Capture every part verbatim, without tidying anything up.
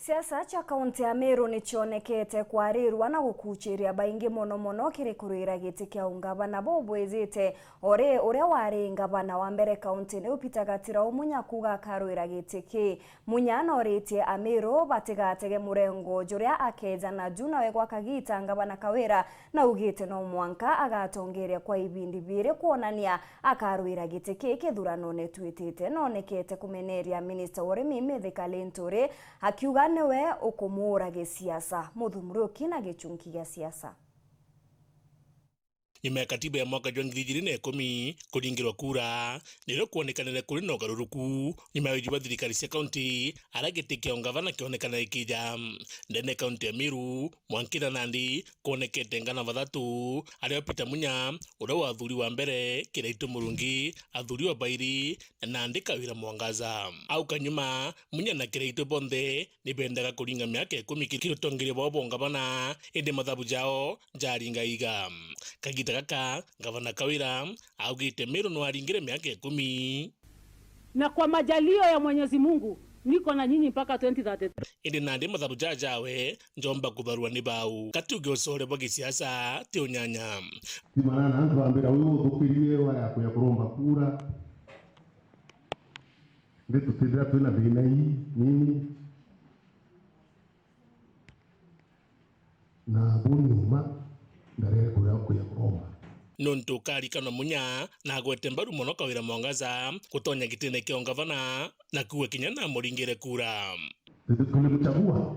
Siasa cia kaunti ya Meru ni cionekete kwarirwa na gukuchiria baingi mono mono kiri kurwira giti kia ungavana bubwijite ori uria wari ngavana wa mbere kaunti niu Peter Gatirau Munya kuuga akarwira giti ki. Munya noritie Amiru batigatege murengo juria akeja na ju nawe gwa kagita ngavana Kawira naugite no mwanka agatongeria kwa ibindi biiri kwonania akarwira giti ki kithuranone twitite. Nonekete kumeneria minista wa urimi Mithika Linturi akiuga niwe ukumuura gisiasa. Muthu Muriuki na gichunki gia siasa. Nyuma ya katiba ya mwaka jwa ngiri ijiri na ikumi kuringirwa kura, nirio kwonekanire kuri na ugaruruku nyuma ya wiji bwa thirikari cia kaunti, aria giti kia ungavana kionekanire ikija. Ndene kaunti ya Meru, mwankira Nandi, kwonekete ngana bathatu, ario Peter Munya, uria wa athuri wa mbere, Kiraitu Murungi, athuri wa bairi, na Nandi Kawira Mwangaza. Au kanyuma, Munya na Kiraitu bonthe ni bendaga kuringa miaka ikumi ki-, kiri utongeria bwao bwa ungavana, indi mathabu jao jaringa iga. Kagita gaka, Ngavana Kawira augite Meru no aringire miaka ikumi. Na kwa majalio ya Mwenyezi Mungu, niko na nyinyi mpaka twenty thirty-three. Indi nandi mathabu jaa jawe jomba kutharua ni bau? Kati uge ucore bwa gisiasa ti unyanya. Timana na antu ambira uyu uthukirie wa ya kuya kuromba kura. Ndi tutithira twina thina ii nini. Na buni uma ndarere kuya, kuya kuromba. Nuntu ukarikanwa Munya na agwete mbaru mono Kawira Mwangaza gutonya gitine kia ungavana, na kuuga kinya namuringire kura. Tulimchagua.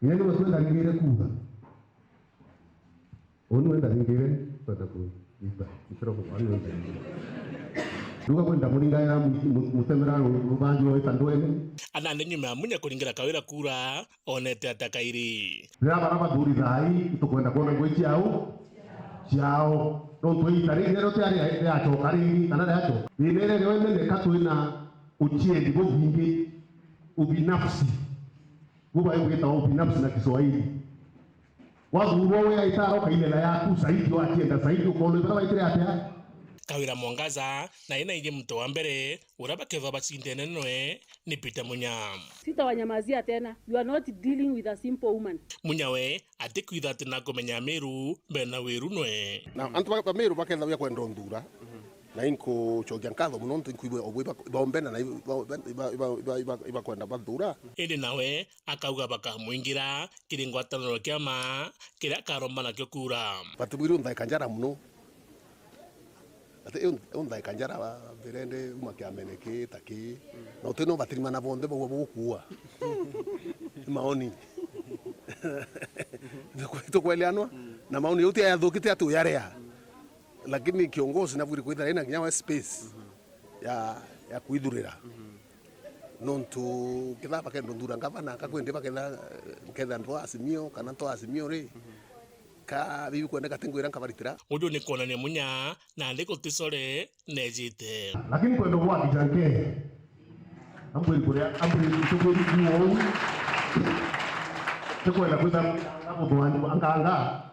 Kinya niwe twendaringire kura. Uu niwe ndaringire kwenda kuita ikiro kugwa ni wende. Nduga kwenda muringaira mu-, mu-, mutemera ru-, rubanju rwa ita ndwene. Anandi nyuma ya Munya kuringira Kawira kura, onete ata kairi? Riria bara bathuri thaai, itukwenda kwona ngui ciao, ciao. Nontu iita ringi riria tiari riacoka ringi, kana riacoka. Thina iria riu inene ka twina uciendi bubwingi, ubinafsi. Bubae gwitawa ubinafsi na Kiswahili. Wathurwa we aitara ukailela yaku zaidi, wakienda zaidi, ukoona bara baitire atia? Kawira Mwangaza, na ina ingi muntu wa mbere uria bakethwa bacindene noe ni Peter Munya. Sitawanyamazia tena. You are not dealing with a simple woman. Munya we atikwitha ati nakumenya Amiru bena wiru noe. Na antu ba, ba Meru bakethwa bia kwenda unthura. Na inkucokia nkatho mono nontu inkwigua obwe iba-, ibaombena na iba-, iba-, ibakwenda bathura. Indi nawe akauga bakamwingira kiri ngwataniro kia ma kiria akaromba nakio kura. Batibwiri unthaika njara mono. Ati iu, iu nthaika njara birende uma kiamene ki ta ki. Na uti no batirimana bonthe baua bugukua. Ni maoni. Tukweleanwa? Na maoni jau ti ayathukite ati uyarea. Lakini kiongozi nabwiri kwithira ina kinya we space ya, ya kwithurira. Nontu kethira bakenda nthura ngavana, ka kwendi baketha, nketha ntwa Azimio, kana ntwa Azimio ri, ka bibi kwendeka ti ngwira nkabaritira. Uju ni kwonania Munya, nandi guticore nejite. Lakini kwenda gwakija nke. Ambwiri kuria, ambwiri kutukwiri kuo. Tikwenda kwitha kuthwani anganga.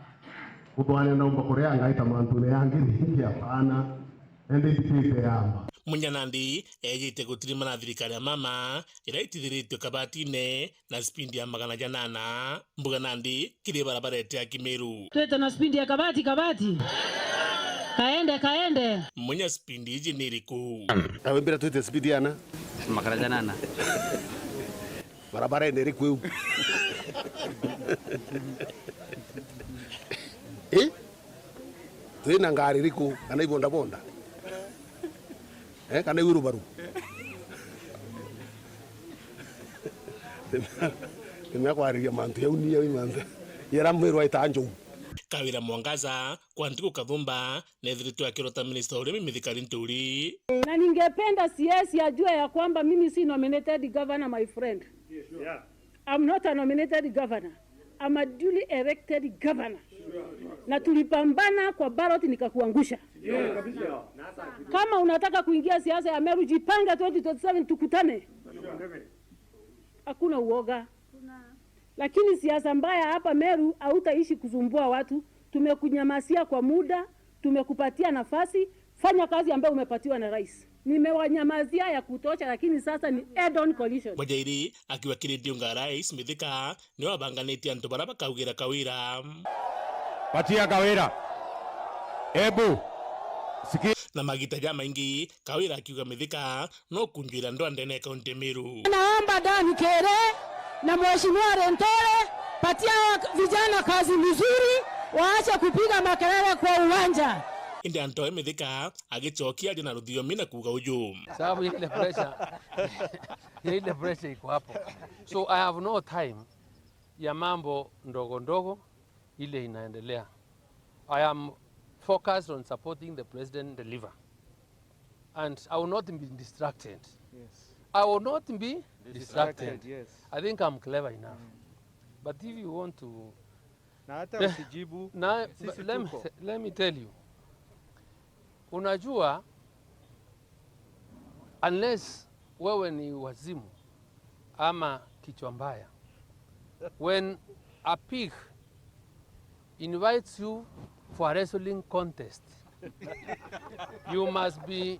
Kuthwania naumba kuria ngaita mantune yangi ringi, apana. Indi mbitite yamba. Munya nandi ejite gutirimana na thirikari ya mama iria itithiritwe kabatine na spindi ya magana janana, mbuga nandi kiri barabara ya Kimeru. Twite na spindi ya kabati, kabati. Kaende, kaende. Munya spindi iji ni iriku? Awe mbira twite spindi yana? Magana janana. Barabara ene iriku iu? Eh? Twina ngari iriku? Kana ibondabonda? Eh, kana iwirubaru? Timea kwariria mantu jau ni jau mantu. Yera mwirwa ita njou. Kawira Mwangaza, kwa ntuku kathumba, nethiritwe akirota minista urimi Mithika Linturi. Na ningependa C S ajue ya kwamba mimi si nominated governor, my friend. I'm not a nominated governor. I'm a duly elected governor. Na tulipambana kwa ballot nikakuangusha. Kama unataka kuingia siasa ya Meru, jipange twenty twenty-seven tukutane. Hakuna uoga. Lakini siasa mbaya hapa Meru hautaishi kusumbua watu. Tumekunyamasia kwa muda, tumekupatia nafasi, fanya kazi ambayo umepatiwa na rais. Nimewanyamazia ya kutosha, lakini sasa ni head-on collision. Mwajairi akiuga kiri Ndionga Rais Mithika niwe wabanganitie antu baria bakaugira Kawira. Patia Kawira. Ebu. Siki- Na magita jamaingi, Kawira akiuga Mithika no kunjuira ndwaa ndene ya kaunti ya Meru. Naomba Dan Kere na Mheshimiwa Linturi, patia hawa vijana kazi mzuri, waache kupiga makelele kwa uwanja. Indi antu awe Mithika agicokia aria na ruthiomi na kuuga uju. Sababu ile pressure, ile pressure iko hapo. So I have no time ya mambo ndogo ndogo ile inaendelea. I am focused on supporting the president deliver. And I will not be distracted. Yes. I will not be distracted. Distracted, yes. I think I'm clever enough. Mm. But if you want to Na hata Eh, usijibu, na, sisi let me, tuko. Let me tell you. Unajua, unless wewe ni wazimu ama kichwa mbaya, when a pig invites you for a wrestling contest, you must be,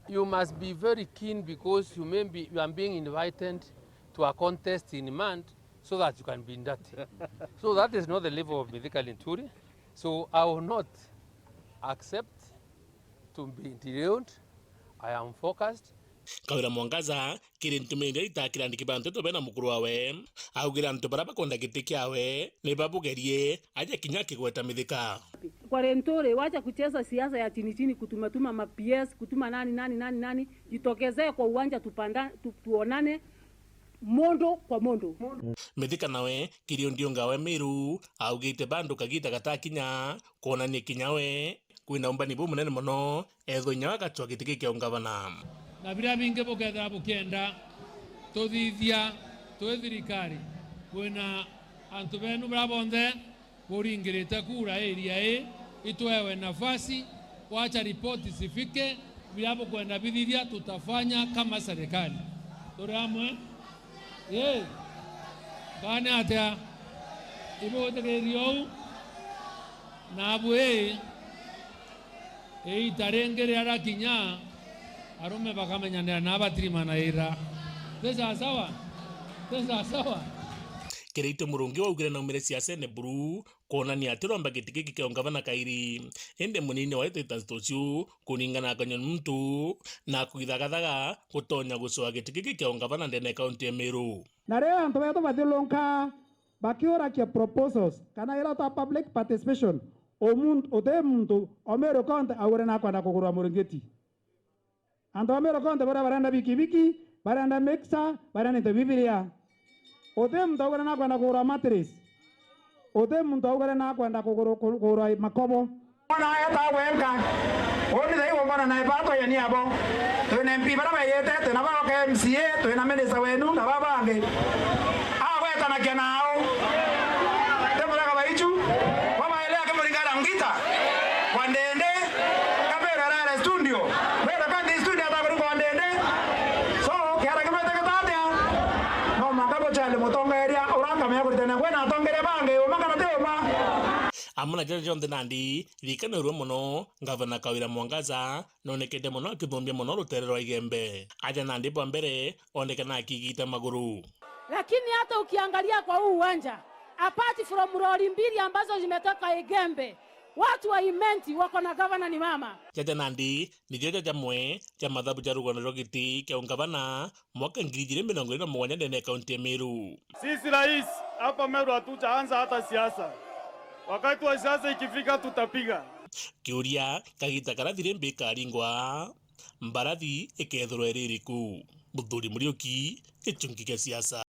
you must be very keen because you may be, you are being invited to a contest in mud so that you can be dirty. So that is not the level of Mithika Linturi. So I will not accept to be derailed. I am focused. Kawira Mwangaza, kiri ntumiri iria itakira andiki ba nteto bena mukuru wawe, augire antu baria bakwenda giti kiawe ni babugerie, aja kinya akigweta Mithika. Kwa Linturi, wacha kucheza siasa ya chini chini, kutumatuma ma P S, kutuma nani, nani, nani, nani, jitokezee kwa uwanja tupanda-, tu-, tuonane mundu kwa mundu. Mithika nawe, kiri Ndionga wa Meru, augite bandu kagita gatakinya, kwonania kinya we kwina umbani bumunene mono, ethwe inya we agacwa giti giki kia ungavana. Na biria bingi bukethira bukienda tuthithia twi thirikari, kwina antu benu baria bonthe buringirite kura area ii, itwewe nafasi, wacha ripoti zifike, biria bukwenda bithithia tutafanya kama serikali. Turi amwe? Ii. Kana ni atia? Ibugwitikiria uu? Nabu ii, iita ringi riria rakinya, arume bakamenyanira na abatirimanaira. Ti sawasawa? Ti sawasawa? Kiraitu Murungi waugire naumire siasene buru, kwonania ati uromba giti giki kia ungavana kairi. Indi munini wa Titus Tuciu, kuringana na Kanyoni Muntu, na kwithagathaga gutonya gucwa giti giki kia ungavana ndene ya kaunti ya Meru. Na riria antu betu bathiurunka bakiurakia proposals, kana ira ta public participation, umuntu, uti muntu o Meru county augire nakwenda kugurwa muringiti. Antu ba Meru county baria barenda bikibiki, barenda mixer, barenda into bibiria. Uti muntu augire nakwenda kugura mattress. Uti muntu augire nakwenda kuguru-, ku-, kugura makobo. Mwana eta gwenka. Uni thai umbona na ebato yani abo. Twina M P baria beyete, twina baoka M C A, twina minister wenu na baba bangi. Agwetanakia nao. Temuraga baichu. Wabaelea kimuringara ngita. Kwa ndende. Kamera rara studio. Mera kandi studio atakuri kwa ndende. So, kiara kimete gitatia. No manga buchale mutongeria, urangamia kuritania kwina atongeria bangi, uma kana ti uma. Amwe na jaja jonthe nandi, ririkana urwe mono, Ngavana Kawira Mwangaza, nonekete mono akithumbia mono rutere rwa Igembe. Aja nandi bwa mbere, onekana akigita maguru. Lakini hata ukiangalia kwa huu uwanja, apart from lori mbili ambazo zimetoka Igembe, watu wa Imenti wako na gavana ni mama. Jaja nandi, nijo jaja jamwe ja mathabu ja rugano rwa giti kia ungavana mwaka ngiri ijiri mirongo iri na mugwanja ndene ya kaunti ya Meru. Sisi rais, hapa Meru hatujaanza hata siasa. Wakati wa siasa ikifika, tutapiga. Kiuria, kagita karia thirimbi ikaringwa, mbarathi ikethirwa iri iriku? Muthuri Muriuki, gichungi gia siasa.